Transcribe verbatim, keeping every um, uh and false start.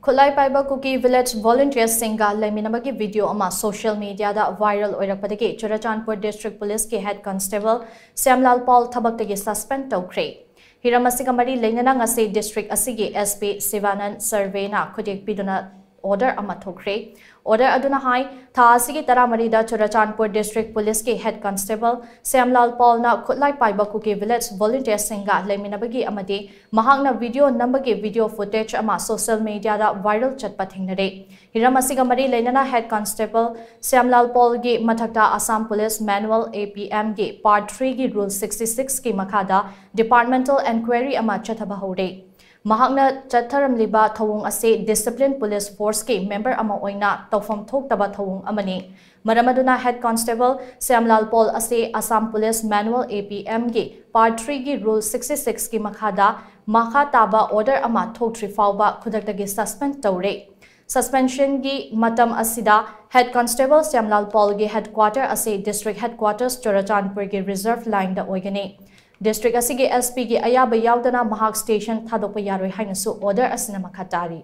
ꯈꯨꯠꯂꯥꯏ ꯄꯥꯏꯕ ꯀꯨꯀꯤ village ꯚꯣꯂꯨꯟꯇꯤꯌꯔꯁꯤꯡꯒ ꯂꯩꯃꯤꯟꯅꯕꯒꯤ video ꯑꯃ ꯁꯣꯁꯤꯌꯦꯜ ꯃꯤꯗꯤꯌꯥꯗ ꯚꯥꯏꯔꯦꯜ ꯑꯣꯏꯔꯛꯄꯗꯒꯤ ꯆꯨꯔꯆꯥꯟꯄꯨꯔ ꯗꯤꯁꯇ꯭ꯔꯤꯛ ꯄꯨꯂꯤꯁꯀꯤ ꯍꯦꯗ ꯀꯟꯁꯇꯦꯕꯜ ꯁ꯭ꯌꯥꯝꯂꯥꯜ ꯄꯥꯜ ꯊꯕꯛꯇꯒꯤ ꯁꯁꯄꯦꯟ ꯇꯧꯈ꯭ꯔꯦ꯫ ꯍꯤꯔꯝ ꯑꯁꯤꯒ ꯃꯔꯤ ꯂꯩꯅꯅ ꯉꯁꯤ ꯗꯤꯁꯇ꯭ꯔꯤꯛ ꯑꯁꯤꯒꯤ SP ꯁꯤꯕꯥꯅꯟ ꯁꯔꯚꯦꯅ ꯈꯨꯗꯦꯛ ꯄꯤꯗꯨꯅ ꯑꯣꯔꯗꯔ ꯑꯃ ꯊꯣꯛꯈ꯭ꯔꯦ꯫ ꯑꯣꯔꯗꯔ ꯑꯗꯨꯅ ꯍꯥꯏ, ꯊꯥ ꯑꯁꯤꯒꯤ ꯇꯔꯥꯃꯔꯤꯗ ꯆꯨꯔꯆꯥꯟꯄꯨꯔ ꯗꯤꯁꯇ꯭ꯔꯤꯛ ꯄꯨꯂꯤꯁꯀꯤ ꯍꯦꯗ ꯀꯟꯁꯇꯦꯕꯜ ꯁ꯭ꯌꯥꯝꯂꯥꯜ ꯄꯥꯜꯅ ꯈꯨꯠꯂꯥꯏ ꯄꯥꯏꯕ ꯀꯨꯀꯤ ꯚꯤꯂꯦꯖ ꯚꯣꯂꯨꯟꯇꯤꯌꯔꯁꯤꯡꯒ ꯂꯩꯃꯤꯟꯅꯕꯒꯤ ꯑꯃꯗꯤ ꯃꯍꯥꯛꯅ ꯚꯤꯗꯤꯑꯣ ꯅꯝꯕꯒꯤ ꯚꯤꯗꯤꯑꯣ ꯐꯨꯇꯦꯖ ꯑꯃ ꯁꯣꯁꯤꯌꯦꯜ ꯃꯤꯗꯤꯌꯥꯗ ꯚꯥꯏꯔꯦꯜ ꯆꯠꯄ ꯊꯦꯡꯅꯔꯦ꯫ ꯍꯤꯔꯝ ꯑꯁꯤꯒ ꯃꯔꯤ ꯂꯩꯅꯅ ꯍꯦꯗ ꯀꯟꯁꯇꯦꯕꯜ ꯁ꯭ꯌꯥꯝꯂꯥꯜ ꯄꯥꯜꯒꯤ ꯃꯊꯛꯇ ꯑꯁꯥꯝ ꯄꯨꯂꯤꯁ ꯃꯦꯅꯨꯑꯦꯜ APMꯒꯤ ꯄꯥꯔꯠ ꯊ꯭ꯔꯤꯒꯤ ꯔꯨꯜ ꯁꯤꯛꯁꯇꯤ ꯁꯤꯛꯁꯀꯤ ꯃꯈꯥꯗ ꯗꯤꯄꯥꯔꯠꯃꯦꯟꯇꯦꯜ ꯏꯟꯀ꯭ꯋꯥꯏꯔꯤ ꯑꯃ ꯆꯠꯊꯕ ꯍꯧꯔꯦ꯫ ꯃꯍꯥꯛꯅ ꯆꯠꯊꯔꯝꯂꯤꯕ ꯊꯧꯑꯣꯡ ꯑꯁꯤ ꯗꯤꯁꯤꯄ꯭ꯂꯤꯟ ꯄꯨꯂꯤꯁ ꯐꯣꯔꯁꯀꯤ ꯃꯦꯝꯕꯔ ꯑꯃ ꯑꯣꯏꯅ ꯇꯧꯐꯝ ꯊꯣꯛꯇꯕ ꯊꯧꯑꯣꯡ ꯑꯃꯅꯤ꯫ ꯃꯔꯝ ꯑꯗꯨꯅ ꯍꯦꯗ ꯀꯟꯁꯇꯦꯕꯜ ꯁ꯭ꯌꯥꯝꯂꯥꯜ ꯄꯥꯜ ꯑꯁꯤ ꯑꯁꯥꯝ ꯄꯨꯂꯤꯁ ꯃꯦꯅꯨꯑꯦꯜ APMꯒꯤ ꯄꯥꯔꯠ ꯊ꯭ꯔꯤꯒꯤ ꯔꯨꯜ ꯁꯤꯛꯁꯇꯤ ꯁꯤꯛꯁꯀꯤ ꯃꯈꯥꯗ ꯃꯈꯥ ꯇꯥꯕ ꯑꯣꯔꯗꯔ ꯑꯃ ꯊꯣꯛꯇ꯭ꯔꯤ ꯐꯥꯎꯕ ꯈꯨꯗꯛꯇꯒꯤ ꯁꯁꯄꯦꯟ ꯇꯧꯔꯦ꯫ ꯁꯁꯄꯦꯟꯁꯟꯒꯤ ꯃꯇꯝ ꯑꯁꯤꯗ ꯍꯦꯗ ꯀꯟꯁꯇꯦꯕꯜ ꯁ꯭ꯌꯥꯝꯂꯥꯜ ꯄꯥꯜꯒꯤ ꯍꯦꯗꯀ꯭ꯋꯥꯇꯔ ꯑꯁꯤ ꯗꯤꯁꯇ꯭ꯔꯤꯛ ꯍꯦꯗꯀ꯭ꯋꯥꯇꯔꯁ ꯆꯨꯔꯆꯥꯟꯄꯨꯔꯒꯤ ꯔꯤꯖꯔꯚ ꯂꯥꯏꯟꯗ ꯑꯣꯏꯒꯅꯤ꯫ ꯗꯤꯁꯇ꯭ꯔꯤꯛ ꯑꯁꯤꯒꯤ SPꯒꯤ ꯑꯌꯥꯕ ꯌꯥꯎꯗꯅ ꯃꯍꯥꯛ ꯁ꯭ꯇꯦꯁꯟ ꯊꯥꯗꯣꯛꯄ ꯌꯥꯔꯣꯏ ꯍꯥꯏꯅꯁꯨ ꯑꯣꯔꯗꯔ ꯑꯁꯤꯅ ꯃꯈꯥ ꯇꯥꯔꯤ꯫